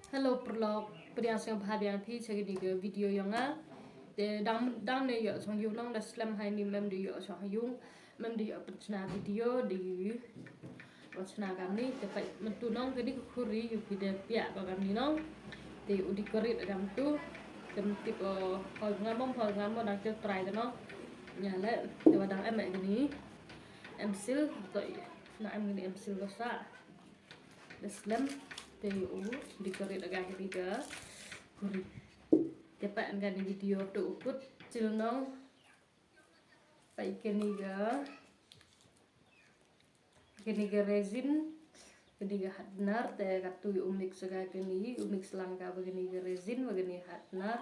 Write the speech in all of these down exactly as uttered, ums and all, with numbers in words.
Hello paralok, pdiang sngewbha biang phi sha kane ka video yong nga. Te dang dang ne ïoh shong yung nong da slem hai ni mem da ïoh shong yung, mem da ïoh pynchna video di. Wa chna kamni te pait myntu nong kane ka khuri ïoh phi da piah ba kamni nong. Te u decorate kamtu. Te myntu ko hoi ngam hoi ngam nang te try te nong. Nya le te wa dang em kane. Em sil to na em kane em sil ko sa. Da slem te u decorate ka hi ka khuri. Te pait kane video to u kut chil nong. Pait kane ka Kane ka resin, kane ka hardener, te katu u mix ka kane, u mix lang ka ba kane ka resin, ba kane hardener.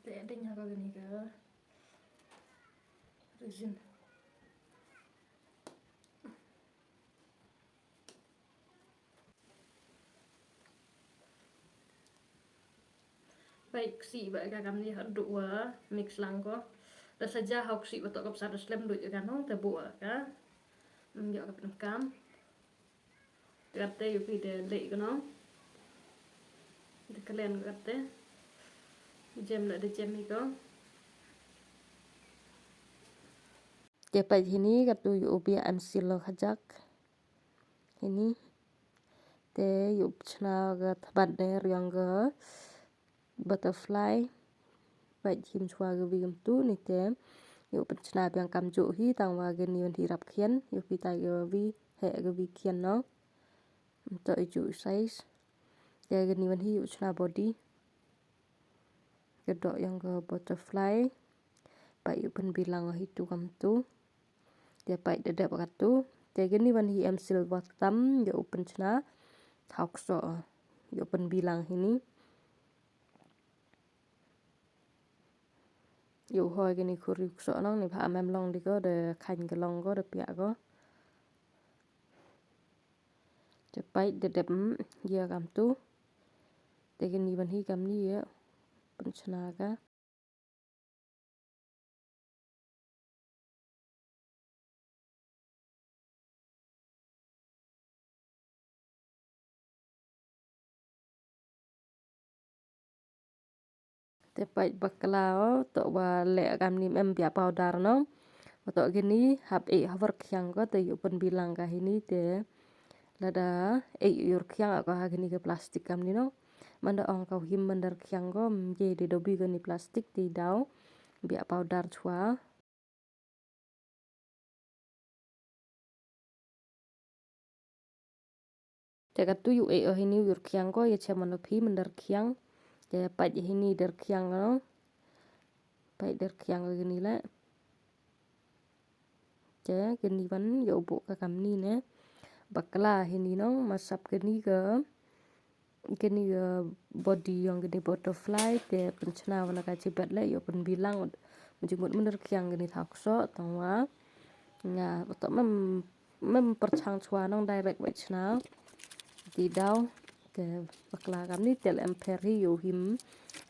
Te ding ha ka kane ka resin. Pait ksih ba ka kamni haduh wa mix lang ko. Da saja hau ksih ba to kap sar slem duh ka nong te buh ka. Ym ïoh ka pyndonkam. Kate ïoh phi da leh ko nong. Da kalen kate. Jem la da jem hi ko. Te pait hini katu ïoh u biah em sil lo khajak. Hini. Te ïoh chna ka thabat ne riang ka butterfly. Pait him chwa ka wi kamtu ni te. Ïoh pynchna biang kamjuh hi tang wa kani wan hi rap khian. Ïoh phi tai ka wi he ka wi khian no. To i ju size. Te kani wan hi ïoh chna body. Ka doh yong ka butterfly. Pait ïoh pynbilang hi tu kamtu. Te pait da dep katu. Te kani wan hi em sil wa tam ïoh pynchna. Thaw kso ïoh pynbilang hini. Ïoh hoi kani khuri kso nong ni pha mem long di ko da khain ka long ko da piah ko. Te pait da dep ïa kamtu. Te kani wan hi kamni ïa pynchna ka. Te pait bakla o to wa leh kamni em biah powder no. Wa to kini hap eh havar khiang ko te ïoh pynbilang ka hini te. Lada eh ïoh khiang ko ha kini ka plastic kamni no. Manda ong ka him mandar khiang ko mje de dobi kani plastic te daw biah powder chwa. Te katu ïoh eh o hini ïoh khiang ko ïa che mano phi mandar khiang. Te pait hini dar khiang no. Pait dar khiang ko kini le. Te kini wan ïoh buh ka kamni ne. Bakla hini nong masap kini ka. Kini ka body yong kini butterfly te pynchna wana ka chibet le ïoh pynbilang. Mujimut mandar khiang kini thaw kso tang wa. Nga to mem mem pyrchang chwa nong direct wa chna. Ti daw te bakla kamni te le em pher hi ïoh him.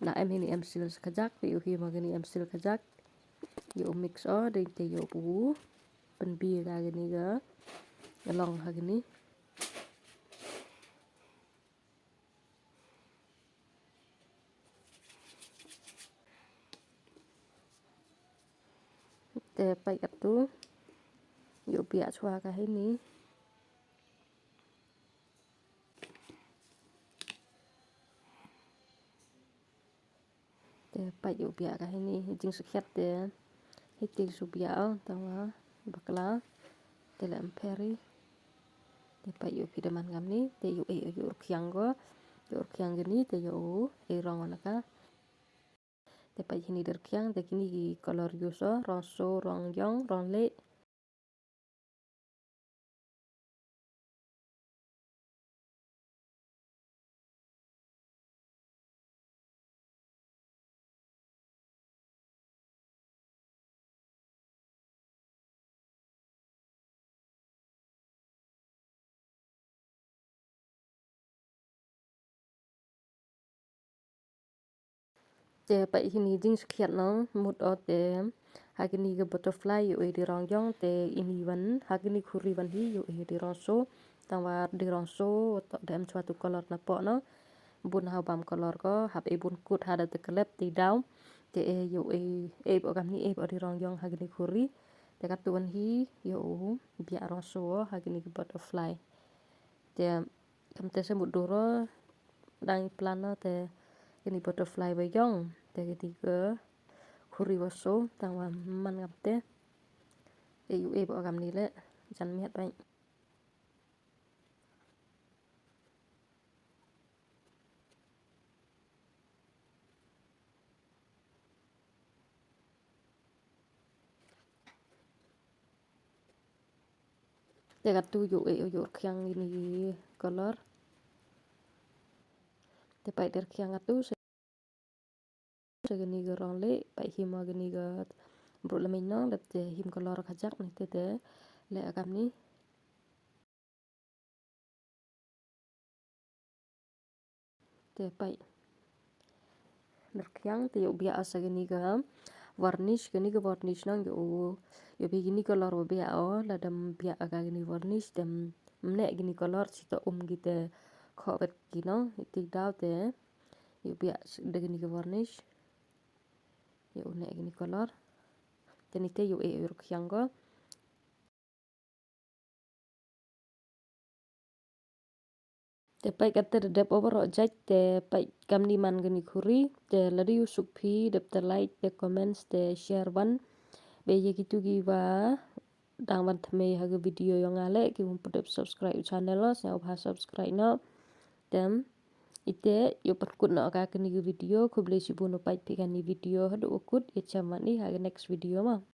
Na em hini em sil khajak ïoh him kini em sil khajak. Ïoh mix o de te ïoh bu. Pynbi ka kini ka. Long ha kini. Te pait katu. Ïoh biah chwa ka hini. Te pait ïoh biah ka hini, jingskhiat te. Hiti su biah o, tang wa bakla. Te le em pher hi. Te pait ïoh phi da man kamni, te ïoh eh ïoh khiang ko. Ïoh khiang kini, te ïoh eh rong wana ka. Te pait hini dar khiang, te kini ki color use o, rong so, rong yong, rong le. Te peit hini jingskhiat nong mut o te ha kini ka butterfly ïoh ei dei rong jong te ini wan ha kini khuri wan hi ïoh ei dei rong so. Tang wa dei rong so to dem chwa tu color na po no. Bun ha bam color ko hap ei bun kut ha da te kelep te daw. Te ei ïoh ei ei bo kam ni ei bo dei rong jong ha kini khuri. Te kat tu wan hi ïoh u biak rong so ha kini ka butterfly. Te kam te se mut duro dang plan no te kini butterfly ba jong te kini ka khuri wa so tang wa man kam te. Ei u ei bo kam ni le jan miat bai. Te katu ïoh ei ïoh rkhiang ini color. Te peit rkhiang katu se se kini ka rong le peit him kini ka bru le mei nong le te him color ka jak ni te te le akam ni. Te peit. Rkhiang te ïoh biak sa kini ka varnish kini ka varnish nong ïoh ïoh bi kini color ba biak o la dem biak ka kini varnish dem mne kini color sito um ki te kho bet ki nong iti daw te ïoh biak da kini ka varnish. Ïoh ne kini color. Te ni te ïoh ei rkhiang ko. Te peit kate da dep over o jait te peit kam ni man kini khuri te lada ïoh suk phi dep te like te comments te share wan. Be ye kitu ki wa dang wan tmei ha ki video yong ale ki won put dep subscribe channel lo sñiaw ba subscribe no. Tem ite ïoh pynkut no ka kini ki video khublei shibun o peit phi kani video hadu okut ye cham wan i ha ki next video ma.